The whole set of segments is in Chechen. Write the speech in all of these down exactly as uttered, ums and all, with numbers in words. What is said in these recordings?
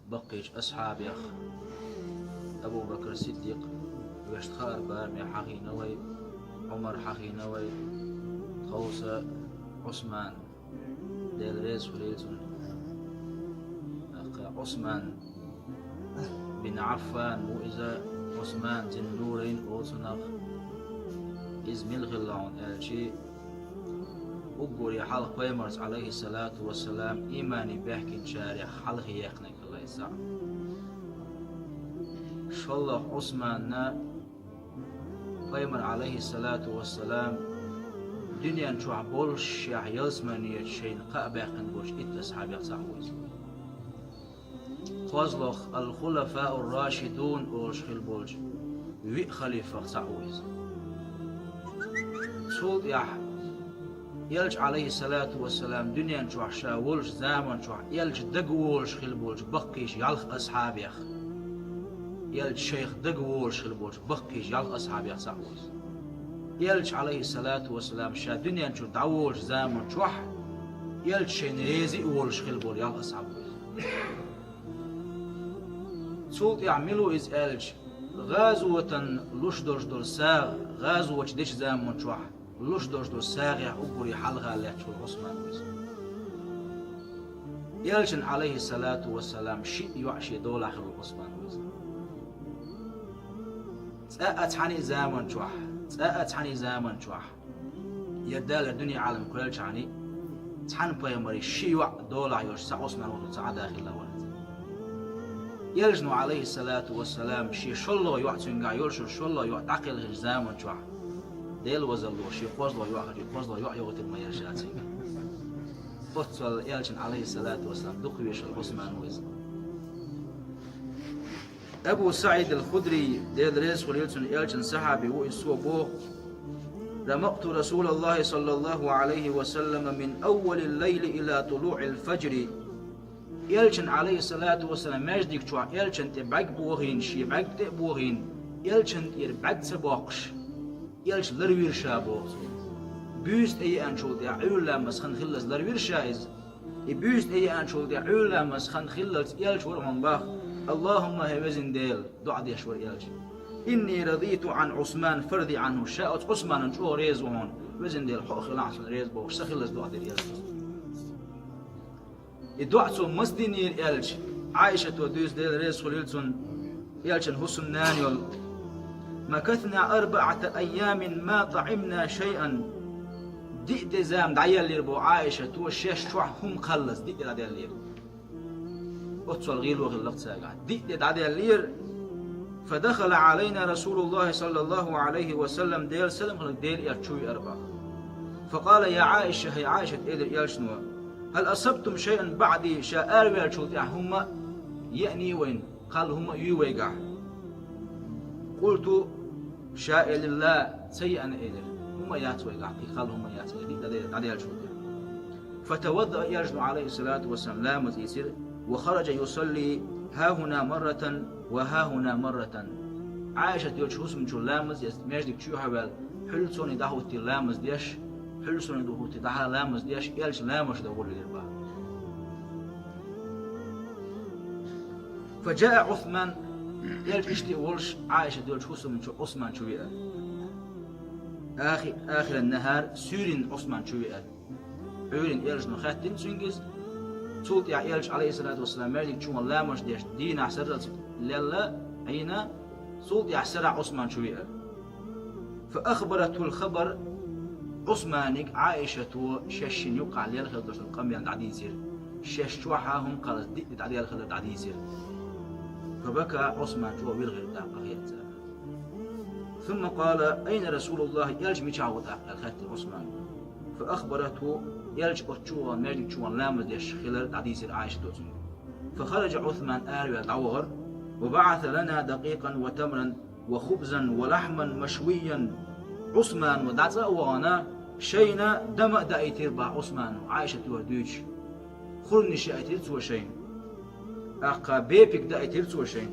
Баккхийчу асхьабех Абу Бакр Сиддикъ, вешта хаар бараме хьахийна вай, Ӏумар хьахийна вай, тховса Ӏусман, Дела реза хуьлийла цунна. ТӀаккха Ӏусман бин Ӏаффан ву иза, Ӏусман Зин Нурайн олу цунах. Иза мила хилла хьуна аьлчи, уггаре хьалха пайхамарца, Ӏалайхиссалату вассалам, иймане баьхкинчарех хьалхе яьккхинарг хилла иза. ШолгӀа Ӏусманна пайхамар, Ӏалайхиссалату вассалам, дуьнен чохь боллушехь ялсаманечу шайна кхаъ баьккхина болчу итт асхьабех цхьаъ ву иза. КхозлагӀа ал-Хулафаур-Рашидун олуш хилла болчу виъ халифах цхьаъ ву иза. Цул тӀаьхьа Элча, Ӏалайхиссалату вассалам, дуьнен чохь ша волчу заман чохь Элча дагаволуш хилла болчу баккхийчу ялх асхьабех, Элча шайх дагаволуш хилла болчу баккхийчу ялх асхьабех цхьаъ ву иза. Элча, Ӏалайхиссалату вассалам, ша дуьнен чуьра дӀаволучу заман чохь Элча шайна реза а волуш хилла болу ялх асхьаб ву иза. Цул тӀаьхьа мила ву иза аьлча, гӀазотан луш долуш долу сагӀа, гӀазочу дечу заман чохь луш долуш долу сагӀех уггаре хьалха лаьтташ волу Ӏусман ву иза. Элчан, Ӏалайхиссалату вассалам, шиъ йоӀ шен долахь хилла волу Ӏусман ву иза. Цкъа а цхьана а заман чохь, цкъа а цхьана а заман чохь, я Дала дуьне Ӏалам кхоьллинчхьана, цхьана пайхамаре ши йоӀ долахь йолуш цхьа Ӏусман волу ца Ӏада хилла вара иза. Элчано, Ӏалайхиссалату вассалам, шен шолгӀа йоӀ цуьнгахь йолуш, шолгӀа йоӀ дӀакхелхинчу заман чохь, Дела вазалло, шен кхозлагӀа йоӀ хилча, кхозлагӀа йоӀ йогӀуьйтур ма яра ша цуьнга. Оццул Элчан, Ӏалайхиссалату вассалам, дукха вешан Ӏусман ву иза. Абу СаӀид ал-Худрий, Дела реза хуьлийла цунна, Элчан сахьаби ву иза, цо боху: «Рамакту Расулаллахи саллаллаху Ӏалайхи ва саллама мин аввалил лайли ила тулуӀил фаджри». Элчан, Ӏалайхиссалату вассалам, маьждиг чохь Элчан тӀе бӀаьрг бохийна, шен бӀаьрг тӀе а бохийна, Элчан тӀера бӀаьрг ца боккхуш, Элча ларвира ша, боху цо. Буьйса тӀееанчул тӀаьхьа Ӏуьйра ламаз хан хиллалц ларвира ша иза. И буьйса тӀееанчул тӀаьхьа Ӏуьйра ламаз хан хиллалц Элча вара хьуна боху: «Аллахумма, хӀай везан Дела», доӀа деш вара Элча. «Инни радиту Ӏан Ӏусман фарди Ӏанху», ша оцу Ӏусманан чӀогӀа реза ву хьуна, везан Дела, хьо а хилахь цунна реза бохуш, сан хиллалц доӀа дира Элча. И доӀа цо маса динера аьлча, Ӏайшата дуьйцу, Дела реза хуьлийла цунна, Элчан хӀусамнана йолу: «Макасна арбаӀата айямин ма таӀимна шайъан». Диъ де зама дӀаеллера боху Ӏайшата, шаьш чохь хӀума кхаллалц диъ де дӀадаьллера. Оццул гӀийла хилла цаьргахь. Диъ де дӀадаьллера. «Фадахала Ӏалайна Расулуллахи саллаллаху Ӏалайхи ва саллам», Делан салам хуьлда, Делан Элча чу веара боху. «Факъала: я Ӏайша, хӀай Ӏайша», элира Элчано: «Хьал асабтум шайъан баӀди», ша араваьллачул тӀаьхьа хӀумма а еаний вайна, кхалла хӀумма а юй вайгахь? «Къулту», ша элира: «Ла, ца еана», элира. ХӀумма а яц вайгахь, кхин кхалла хӀумма а яц, элира, диъ де дӀадаьллачул тӀаьхьа. «Фатаваддаъа», Элчано, Ӏалайхиссалату вассалам, ламаз ийцира, «ва хараджа юсалли хӀахӀуна марратан ва хӀахӀуна марратан». Ӏайшата йолчу хӀусамчо ламаз эцна маьждиг чу хьаваьлла, хьуьллацоний дӀахӀуттий ламаз деш, хьуьллацоний дӀахӀуттий дӀа ламаз деш, Элча ламазаш дан гӀур велира боху. «Фаджаа Ӏусман», Элча иштта а волуш, Ӏайшата йолчу хӀусамчо Ӏусман чу веара. Ахи-, ахиран нахӀар, суьйранна Ӏусман чу веара. Ӏуьйранна Элчано хаьттина цуьнга иза. Цул тӀаьхьа Элча, Ӏалайхиссалату вассалам, маьждиг чу ван ламазаш деш дийнахь сарралц лелла, Ӏийна, цул тӀаьхьа сарахь Ӏусман чу веара. «Фа ахбаратхул хабар», Ӏусманиг Ӏайшата шаьшшинна юккъахь лелла хилла долу къамел дӀадийцира. Шаьш чохь хӀума кхаллалц диъ де дӀадаьлла хилар дӀадийцира. «Фа бака», Ӏусман чӀогӀа вира хилла тӀаккха хетта. «Сумма къала: айна Расулуллахи, Элча мичахь ву тӀаккха?» аьлла хаьттира Ӏусмана. «Фа ахбаратху», Элча оцу чу ван, маьждиг чу ван ламаз деш хилар дӀадийцира Ӏайшата цуьнга. «Фа хараджа Ӏусман», араваьлла дӀавахара, «ва баӀаса лана дакъикъан ва тамран ва хубзан ва лахьман машвийян». Ӏусмано дӀа цӀа а вахана, шайна дама а даийтира боху Ӏусмано, Ӏайшата юьйцуш. Хурманаш яийтира цо шайна. ТӀаккха бепиг даийтира цо шайна.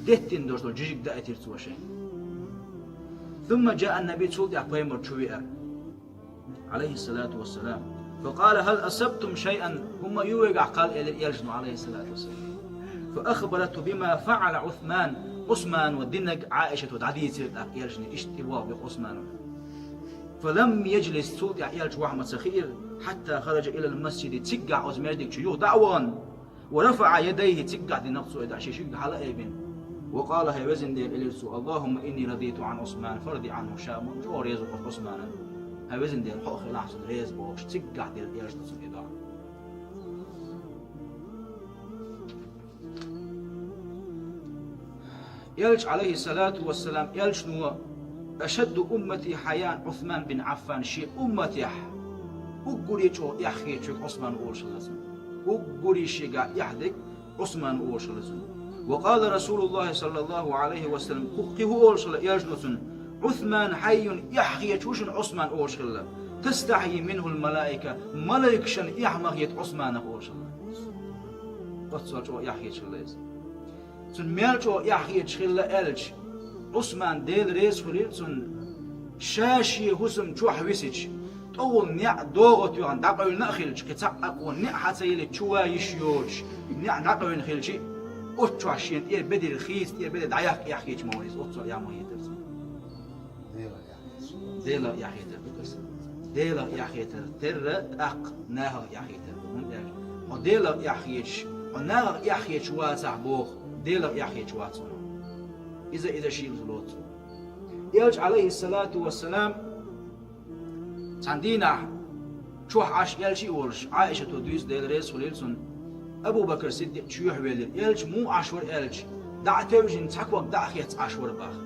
Деттина долуш долу жижиг даийтира цо шайна. «Сумма джаа ан-наби», цул тӀаьхьа пайхамар чу веара, Ӏалайхиссалату вассалам. «Фа къала: хьал асабтум шайъан, хӀумма а ю вайгахь кхалла?» элира Элчано, Ӏалайхиссалату вассалам. فأخبرته بما فعل عثمان. Ӏусмано динарг Ӏаишата дӀадийцира тӀаккха элчане, иштта тӀебоагӀа бу Ӏусмано. فلم يجلس, цул тӀаьхьа элча ваха ма ца хиира, حتى خرج إلى المسجد, циггахь оцу маьждиг чу юха дӀа а вахана, ورفع يديه, циггахь динарг цо и дӀа ши шуьга хьала а айбина. وقال: хӀай везан Дела, элира цо, اللهم إني رضيت عن عثمان فارض عنه, ша мел чӀогӀа реза ву оцу Ӏусманах. ХӀай везан Дела, хьо а хилахь цунна реза бохуш, циггахь динарг элчано цунна и доӀа. Элча, Ӏалайхиссалату вассалам, элчано: أشد أمتي حياء عثمان بن عفان, шен умматехь уггаре чӀогӀа эхь хеташ верг Ӏусман ву олуш хилла цунна. Уггаре шегахь эхь дерг Ӏусман ву олуш хилла цунна. وقال رسول الله صلى الله عليه وسلم, кху-, кхин хӀун олуш хилла элчано цунна? عثمان حي, эхь хеташ ву шуна Ӏусман олуш хилла. تستحي منه الملائكة, малайкашна эхь ма хета Ӏусманах олуш хилла. Оццул чӀогӀа эхь хеташ хилла иза. Цунна мел чӀогӀа эхь хеташ хилла аьлча, Ӏусман, Дела реза хуьлийла цунна, ша шен хӀусам чохь висича, тӀехула неӀ догӀа тоьхна дӀакъевлина а хилча, кхин цхьа а къона неӀ хьа ца йиллича чу ван йиш йоцуш, неӀ дӀакъевлина хилча, оцу чохь шена тӀера бедар, хийца тӀера бедар дӀаяккха эхь хеташ ма вара иза, оццул эхь ма хетара цунна. Делах эхь хетар ду иза. Делах эхь хетар терра, тӀаккха нахах эхь хетар ду. ХӀунда аьлча хьо Делах эхь хеташ, хьо нахах эхь хеташ вацахь боху, Делах эхь хеташ вац хьуна. Иза, иза шийла лоцу. Элча, Ӏалайхиссалату вассалам, цхьана дийнахь чохь Ӏаш элча а волуш, Ӏаишата дуьйцу, Дела реза хуьлийла цунна, Абу Бакр Сиддикъ чоьхьа велира. Элча муха Ӏаш вара аьлча, дӀа а тевжина, цхьа ког дӀа а хецна Ӏаш вара боху.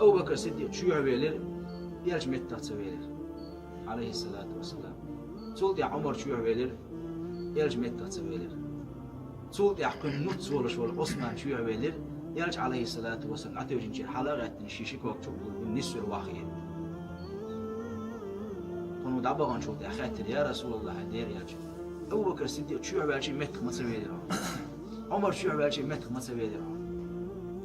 Абу Бакр Сиддикъ чоьхьа велира, элча меттах ца велира, Ӏалайхиссалату вассалам. Цул тӀаьхьа Ӏумар чоьхьа велира, элча меттах ца велира. Цул тӀаьхьа кхуьнан нуц волуш волу Ӏусман чоьхьа велира, элча, Ӏалайхиссалату вассалам, дӀатевжинчуьра хьала а гӀаьттина, шен ши ког чу а гулбина, нисвелла вахийра. Кхунна дӀабаханчул тӀаьхьа хаьттира: «Я Расулаллахь, хӀай Делан элча, Абу Бакр Сиддикъ чоьхьа ваьлча меттах ма ца велира хьо? Ӏумар чоьхьа ваьлча меттах ма ца велира хьо?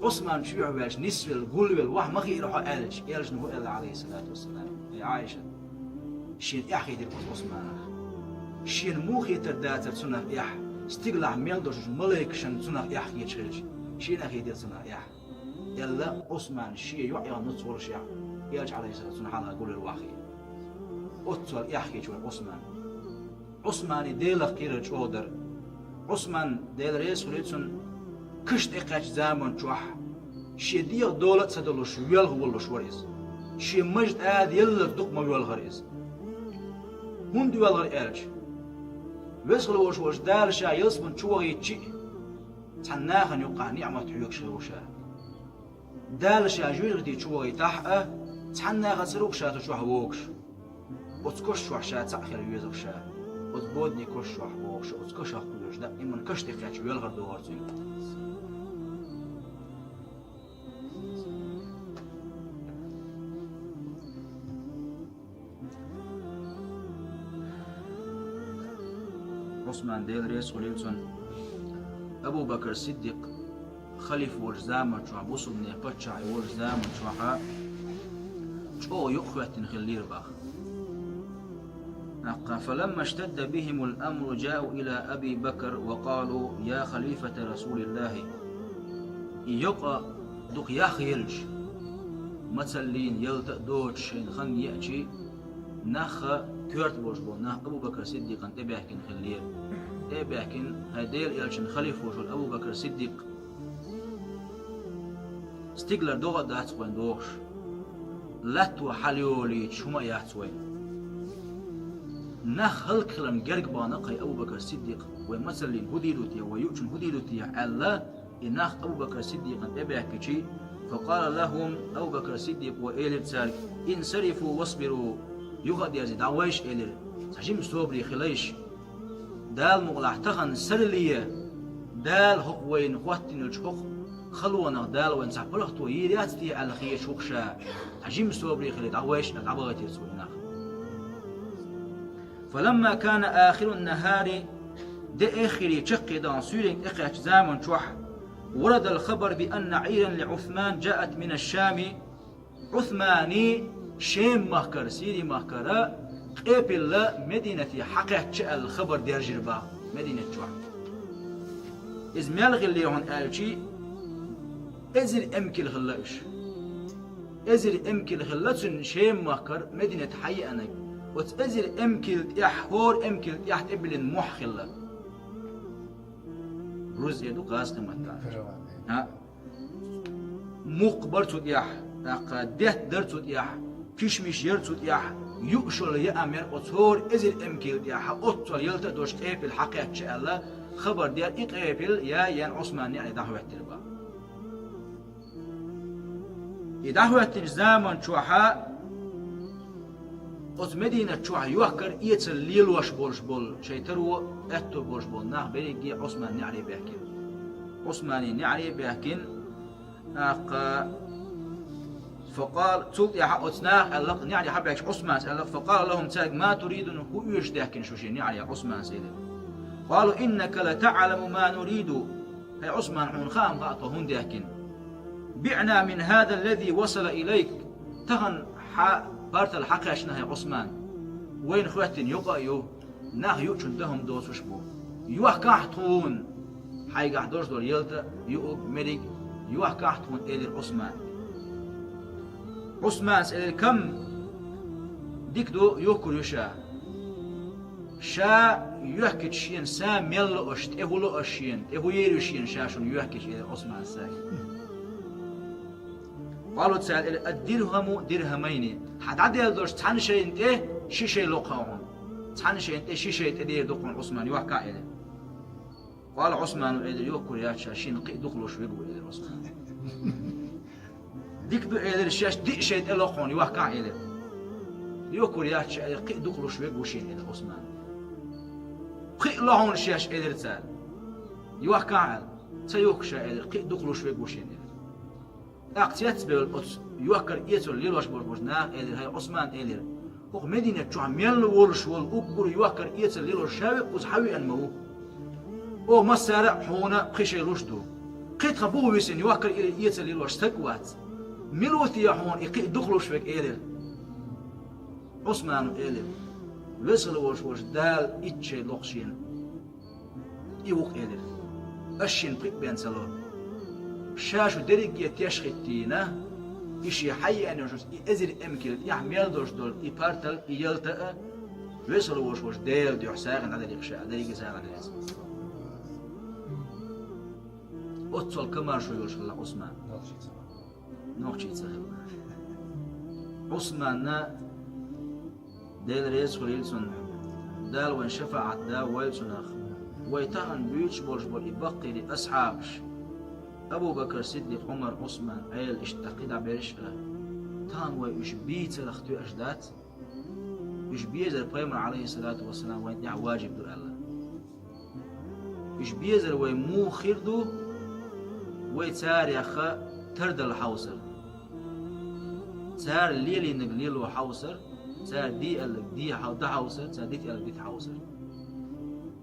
Ӏусман чоьхьа ваьлча, нисвелла, гулвелла ваха ма хиира хьо?» аьлча, элчано хӀун аьлла, Ӏалайхиссалату вассалам: «ХӀай Ӏайша, шена эхь хетира оцу Ӏусманах. Шена муха хетар дацара цунах эхь? Стигалахь мел долчу малайкашна цунах эхь хеташ хилча, шена а хетира цунах эхь», аьлла, Ӏусман шен йоӀ яха нуц волушехь, элча, Ӏалайхиссалам, цунна хьалха гулвелла вахийра. Оццул эхь хеташ вара Ӏусман. Ӏусмане Делах кхерар чӀогӀа дара. Ӏусман, Дела реза хуьлийла цунна, каш тӀекхаьччу заман чохь шен дегӀан дола а ца долуш, воьлха волуш вара иза. Шен мажа тӀа а еллалц дукха ма воьлхара иза. ХӀунда воьлхара аьлча, Веза хила волуш волчу Дала ша ялсамани чу вахийтча а, цхьана нахана юккъехь ниӀмат хьоьгуш хир ву ша. Дала ша жоьжахати чу вахийтахь а, цхьана нахаца а ца рух ша цу чохь вогуш. Оцу коша чохь ша цхьаъ хила веза ша. Оцу бодане коша чохь вогуш, оцу кашах кхоьруш, даиман каш тӀекхаьчча воьлхар догӀура цуьнан. Ӏусман, Дела реза хуьлийла цунна, Абу Бакр Сиддикъ халифа волчу заман чохь, бусулбанийн паччахь волчу заман чохь чӀогӀа юкъахӀоьттина хиллера боху. ТӀаккха: «فلما اشتد بهم الأمر جاءوا إلى أبي بكر وقالوا: يا خليفة رسول الله». И юкъа дукха яхъелча, мацаллина ялта а доцуш шайна хан еача, нах, коьрта болуш болу нах Абу Бакр Сиддикъана тӀебаьхкина хиллера. ТӀе а баьхкина: «ХӀай Делан элчан халифа волуш волу Абу Бакр Сиддикъ, стигалара догӀа а дац вайна дохуш, латто хьалайолуьйтуш хӀума а яц вайна. Нах хӀаллакьхиларна герга бахана-кх хӀай Абу Бакр Сиддикъ, вай мацаллина хӀун дийр ду те, вай юучунна хӀун дийр ду те», аьлла, и нах Абу Бакр Сиддикъана тӀебаьхкича, فقال لهم, Абу Бакр Сиддикъо элира цаьрга: «انصرفوا واصبروا». Юха а дерзий, дӀавайша, элира. Цхьа жима собаре хилайша. Дала мукъалахь, тахана сарале, Дала хӀокху вайна хӀоттийначу хӀокху халонах Дала вайна цхьа паргӀато йийр яц те аьлла хеташ ву-кх ша. Цхьа жима собаре хилий, дӀавайша аьлла, дӀабахийтира цо и нах. فلما كان آخر النهار, де эххар чаккхе дахана суьйранга тӀекхаьччу заман чохь, ورد الخبر بأن عيرا لعثمان جاءت من الشام. Ӏусманан Шем-махкара, Сири-махкара къепилла Мединате хьакхаьчча аьлла хабар даьржира боху Мединат чохь. Иза мел хилла хьуна аьлчи, эзар эмкал хилла уьш. Эзар эмкал хилла цуьнан Шема-махкара Мединат хьаеанарг. Оцу эзар эмкал тӀехь, хӀора эмкал тӀехь тӀебиллина мохь хилла. Руз эр ду гӀазкхийн маттахь. ХӀаъ. Мукх бара цу тӀехь, тӀаккха детта дара цу тӀехь, кишмиш яра цу тӀехь, юуш йолу яа мера оцу хӀора эзар эмкал тӀехь, оццул ялта а долуш къепал хьакхаьчча аьлла, хабар дера и къепал яй ян Ӏусманан неӀаре дӀахӀоьттира боху. И дӀахӀоьттинчу заман чохь оцу Мединат чохь йохкар эцалла лелош болуш болу, шайн таро аьтто болуш болу нах берриге а Ӏусманан неӀаре баьхкина. Ӏусманан неӀаре баьхкина, тӀаккха, факъала, цул тӀаьхьа оцу наха аьлла-кх, неӀаре хьабаьхкича Ӏусманас аьлла-кх, факъала лахӀум, цаьрга: «Ма туридуна, хӀун оьшу даьхкина шу шен неӀаре?» Ӏусманас элира. «Къалу: иннака латаӀламу ма нуриду». ХӀай Ӏусман, хьуна хаам хаьа тхо хӀунда даьхкина. «БиӀна мин хӀаза ллази васала илайк». Тахана хьан партал хьакхаьчна, хӀай Ӏусман, вайна хӀоьттина юкъа а ю, нах юучунна тӀе хӀума доцуш бу. Йохкахь тхуна, хьайгахь долуш долу ялта а, юург а, мерриг а, йохкахь тхуна, элира Ӏусмана. Ӏусманас элира: «Кам, дика ду, юхкур ю ша». Ша йохкича шена са мел ло аша, тӀе хӀун ло аша шена, тӀе хӀун йийр ю шена ша шуна йохкича, элира Ӏусманас цаьрга. Къалу, цара элира: «Ад-дирхаму дирхамайни». Хьан дӀаделла долуш цхьана шайна тӀе ши шай ло-кх хьуна. Цхьана шайна тӀе ши шай тӀедийр ду-кх хьуна, Ӏусман, йохкахь, элира. Къала Ӏусману, элира, йохкур яц ша, шена кхин а дукха луш верг ву, элира Ӏусмана. Дика ду, элира, шаьш диъ шай тӀе ло-кх хьуна, йохкахь, элира. Йохкур яц ша, элира, кхин а дукха луш верг ву шена, элира Ӏусмана. Пхиъ ло хьуна шаьш, элира цара. Йохкахь, аьлла. Ца йохку ша, элира, кхин а дукха луш верг ву шена, элира. ТӀаккха цецбевлла оцу йохкар эцалла лелош болуш болчу наха элира: «ХӀай Ӏусман, — элира, — хӀокху Мединат чохь мел волуш волу уггар йохкар эцалла лелош ша верг кхуза хьан веана ма ву? Оха массара а хьуна пхи шай луш ду. Кхин тхан бухахь висина йохкар эцалла лелош стаг а вац. Мила ву те хьуна и кхин а дукха луш верг?» — элира. Ӏусману элира: «Веза хила волуш волчу Дала итт шай ло-кх шена». И ву-кх, элира. Аш шена пхиъ бен ца ло. Ша шу дерриге теш хӀиттийна, и шен хьаеана йолуш и эзар эмкал тӀехь мел долуш долу и партал, и ялта а, веза хила волуш волчу Делан дуьхьа сагӀина дӀаделира ша, дерриге сагӀина дӀаделира. Оццул комаьршо йолуш хилла Ӏусман. Нохчий ца хилла. Ӏусманна Дела реза хуьлийла цунна. Дала вайн шафаӀат да войла цунах. Вай тахана буьйцуш болуш болу и баккхийри асхьабаш, Абу Бакр Сиддикъ, Ӏумар, Ӏусман, Ӏела, иштта кхидӀа берш а, тахана вай уьш бийцарах тоьаш дац. Уьш безар пайхамар, Ӏалайхиссалату вассалам, вайн тӀехь важиб ду аьлла. Уьш безар вай муха хир ду, вай царех тардала хьовсар. Цара лелийнарг лело хьовсар, цара де аьлларг де хьов-, дан хьовсар, цара дита аьлларг дита хьовсар.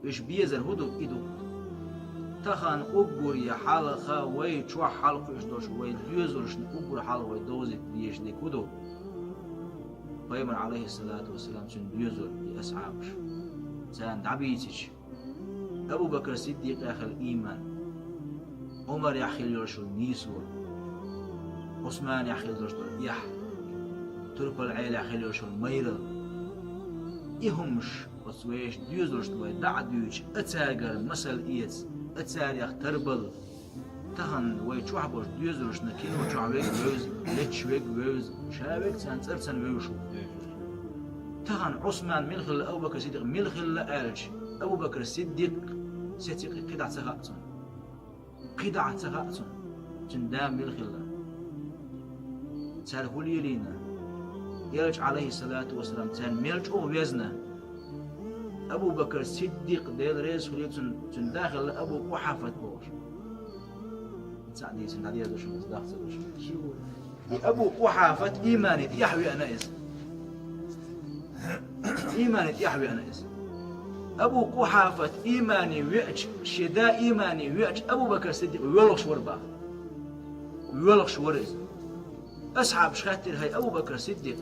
Уьш безар хӀун ду, и ду. Тахана уггаре хьалха вай чохь хьалакхуьуш долуш вай доьзалшна уггар хьалха вай довзийта дезаш дерг хӀун ду? Пайхамар, Ӏалайхиссалату вассалам, цуьнан доьзал, и асхьабаш. Царна дӀабийцича, Абу Бакр Сиддикъехь хилла ийман, Ӏумарехь хилла йолуш йолу нийсо, Ӏусманехь хилла долуш долу эхь, турпал Ӏелехь хилла йолуш йолу майралла. И хӀумаш оцу вешан доьзалшна вай дӀа а дуьйцуш, а цаьргара масал эца, а царех тарбала. Тахана вай чохь болчу доьзалшна кино чохь верг вевза, леташ верг вевза, ша верг царна цӀарцана вевзаш ву. Тахана Ӏусман мила хилла, Абу Бакр Сиддикъ мила хилла аьлча, Абу Бакр Сиддикъ сеци кхидӀа ца хаьа цунна. КхидӀа ца хаьа цунна, цуьнан да мила хилла. Цара хӀун лелийна? Элча, Ӏалайхиссалату вассалам, царна мел чӀогӀа везна. Абу Бакр Сиддикъ, Дела реза хуьлийла цунна, цуьнан да хилла Абу Къухьафат бохуш. Цхьаъ дийцина дӀадеза шу, даха ца луш. И Абу Къухьафат иймане тӀехь веана иза. Иймане тӀехь веана иза. Абу Къухьафат иймане веача, шен да иймане веача, Абу Бакр Сиддикъ воьлхуш вара баха. Воьлхуш вара иза. Асхьабаш хаьттира: «ХӀай Абу Бакр Сиддикъ,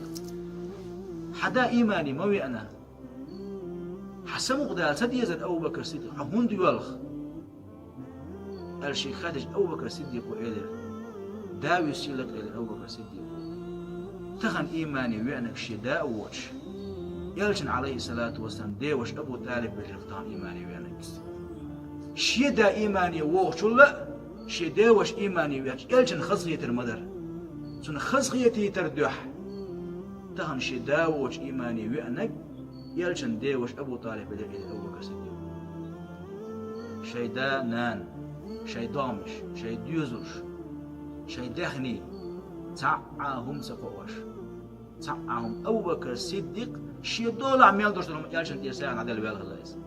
хьан да иймане ма веана? Хьан самукъадала ца дезара Абу Бакр Сиддикъ, хьо хӀунда воьлху?» Аьлла шийга хаьттача Абу Бакр Сиддикъо элира: «Да вуьйцу сийлахь», — элира Абу Бакр Сиддикъо. Тахан иймане веанарг шен да а воцуш, Элчанна, Ӏалайхиссалату вассалам, деваша Абу ТӀалиб веллера тахан иймане веанарг. Шен да иймане вогӀучул а, шен деваша иймане веача, Элчанна хазахетар ма дара. Цунна хазахетийтар дуьхьа, тахан шен да воцуш иймане веанарг Элчанна деваша Абу ТӀалиб веллера, элира Абу Бакр Сиддикъо. Шайн да, нана, шайн догӀмаш, шайн доьзалш, шайн даьхни, цхьа а хӀума ца кхоош, цхьа а хӀума, Абу Бакр Сиддикъ шен долахь мел долуш долу хӀума Элчанна тӀера сагӀина дӀаделла ваьлла хилла иза.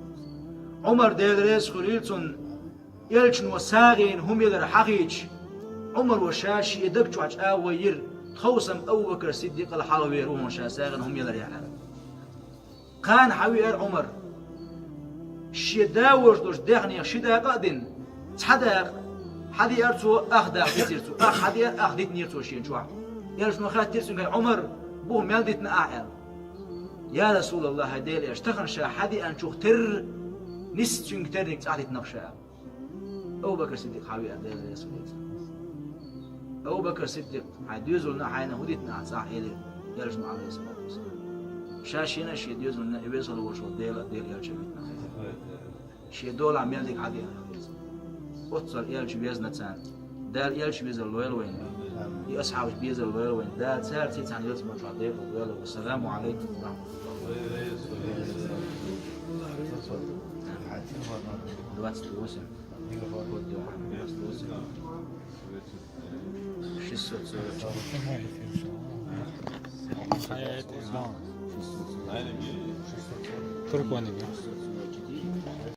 Ӏумар, Дела реза хуьлийла цунна, Элчано сагӀина хӀума елар хьахийча, Ӏумаро ша шен даг чохь чӀагӀо йира: «Тховса-м Абу Бакр Сиддикъал хьалхавер ву хьуна ша сагӀина хӀума еларехь», — аьлла. Кхана хьан веара Ӏумар, шен да вождуш даьхнех ши дакъа а дина, цхьа дакъа хьан деара цо, ах дакъа дитира цо, ах хьан деара, ах дитинера цо шена чохь. Элчано хаьттира цуьнга: «Ӏумар, бух мел дитина ахь?» — аьлла. «Я Расулаллах, хӀай Делан элча, тахана ша хьан деанчух терра, нисса цуьнга терниг цӀахь дитинарг ша», — аьлла. Абу Бакр Сиддикъ хьан веара, Дела реза хуьлийла цунна. Абу Бакр Сиддикъ, хьайн доьзална а, хьайна хӀун дитина ахь цӀахь, элира Элчано, Ӏалайхиссалату вассалам. Ша шена а, шен доьзална а веза хила волуш волу Дела а, Делан элча а витина хеза. Шен долахь мел дерг хьан деана хеза. Оццул Элча везна царна. Дала Элча везар лойла вайна. И асхьабаш безар лойла вайна. Дала цаьрца цхьаьна ялсамани чохь декъала дойла. Ассаламу Ӏалайкум ва рахьматуллахӀи. Двадцать восемь. Шестьсот сорок. Туркони.